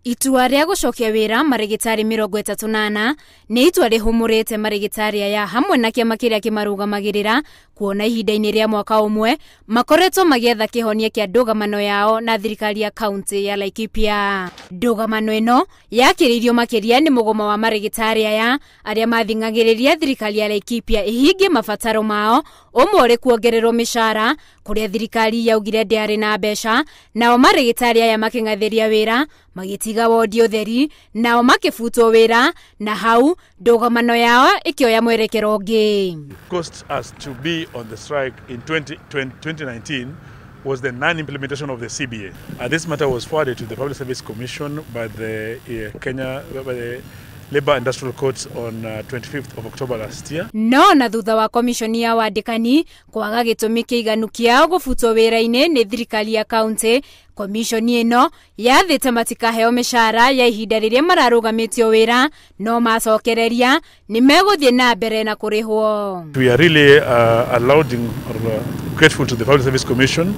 Itua rĩa gũcokia wĩra marĩgĩtarĩ 34 nĩ itua rĩhũmũrĩte marĩgĩtarĩ aya hamwe na kĩama kĩrĩa kĩmarũgamagĩrĩra kuona ihinda-inĩ rĩa mwaka ũmwe makoretwo magĩetha kĩhonia kĩa ndũgamano yao na thirikari ya kaunti ya Laikipia. Ndũgamano ĩno yakĩrĩirio makĩria nĩ mũgomo wa marĩgĩtarĩ aya arĩa mathing'agĩrĩria thirikari ya Laikipia ihingie mabataro mao ũmwe ũrĩ kuongererwo mĩcara kũrĩa thirikari yaugire ndĩarĩ na mbeca, nao marĩgĩtarĩ aya makĩng'athĩria wĩra magĩtiga wondi ũtheri nao makĩbutwo wĩra na hau ndũgamano yao ĩkĩoya mwerekero ũngĩ. Cost us to be on the strike in 2019 was the non-implementation of the CBA. This matter was forwarded to the Public Service Commission by the Kenya by the Labour Industrial Court on 25th of October last year. No na thutha wa komishoni ya wandĩkani kwaga gĩtũmi kĩiganu kĩao gũbutwo wĩra-inĩ nĩ thirikari ya kaunti, komishoni ĩno yathĩte matikaheo mĩcara ya ihinda rĩrĩa mararũgamĩtio wĩra no macokereria nĩ megũthiĩ na mbere na kũrĩhwo. We are really allowing or grateful to the Public Service Commission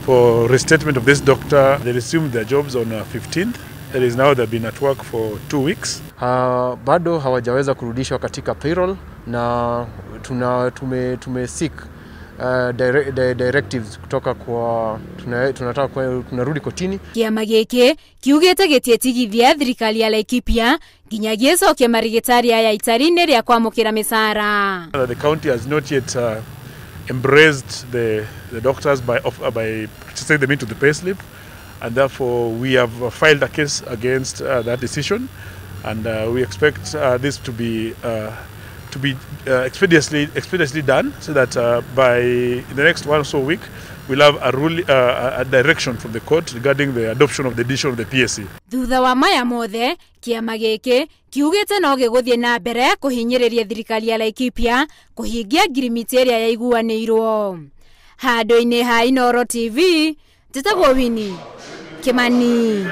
for restatement of this doctor. They resumed their jobs on 15th. That is now they've been at work for 2 weeks. Bado hawajaweza kurudishwa katika payroll na tume seek directives kutoka kwa tunataka tunarudi kotini. Kĩama gĩkĩ kiugĩte gĩtiĩtigithia thirikari ya Laikipia nginya gĩcokie marigitari aya itari-inĩ rĩa kwamũkĩra mĩcara. The county has not yet embraced the doctors by taking them into the payslip, and therefore we have filed a case against that decision, and we expect this to be expeditiously done, so that by the next 1 or so week we'll have a rule, a direction from the court regarding the adoption of the decision of the PSC. Thutha wa maya mothe kĩama gĩkĩ kiugĩte no gĩgũthiĩ na mbere kũhinyĩrĩria thirikari ya Laikipia kũhingia ngirimiti ĩrĩa yaiguanĩirwo. Handũ-inĩ ha Inooro TV, njĩtagwo Winnie Kimani.